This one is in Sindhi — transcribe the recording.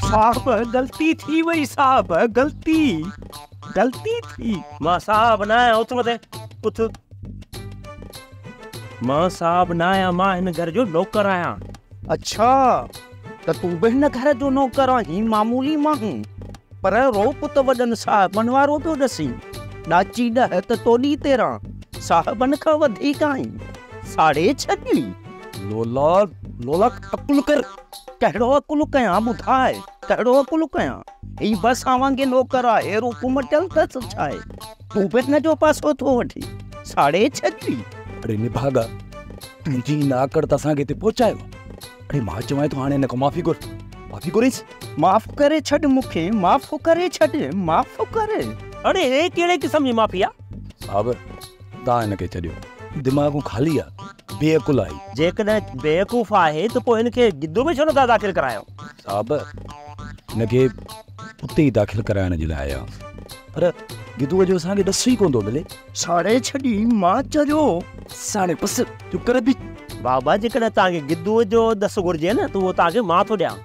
صاحب غلطي ٿي وئي صاحب غلطي غلطي ٿي. مان صاحب نه آهيان اٿ مٿي اٿ. مان صاحب نه آهيان مان هن گهر جو نوڪر آهيان. اڇا ته تون به هن گهر جو نوڪر آهين معمولي ماڻهو پر رعب ته وڏن صاحبن وارو پيو ڏسين. ڏاچي 10 ته توڏي 13 صاحبن کان وڌيڪ آهين. ساڙي ڇڏيئي. لولا لولا عقل ڪر. ڪهڙو عقل ڪيان ٻڌاء ڪهڙو عقل ڪيان. هي به اسان وانگي نوڪر آهي روپ مٽيل اٿس ڇاهي. تون به هن جو پاسو ٿو وٺين. ساڙي ڇڏيئي. اڙي نڀاڳا تنهنجي ان آڪڙ ته اسان کي هتي پهچايو. اڙي مان چوانء ٿو هاڻي هن کان معافي گهر. معافي گهريس. معاف ڪري ڇڏ مون کي معاف ڪري ڇڏ معاف ڪر. اڙي هي ڪهڙي قسم جي معافي آ. صاحب توهان هن کي ڇڏيو دماغ خالي آ بي عقل آهي. جيڪڏهن بيوقوف آهي ته پوء هن کي گدو ۾ ڇو نه ٿا داخل ڪرايو. صاحب هن کي اتي ئي داخل ڪرائڻ جي لاء آيا پر گدوء جو اسان کي ڏس ئي ڪونه ٿو ملي. ساڙي ڇڏي مان چريو. ساڻي پس جو ڪر به. بابا جيڪڏهن توهان کي گدوء جو ڏس گهرجي نه ته اهو توهان کي مان ٿو ڏيان.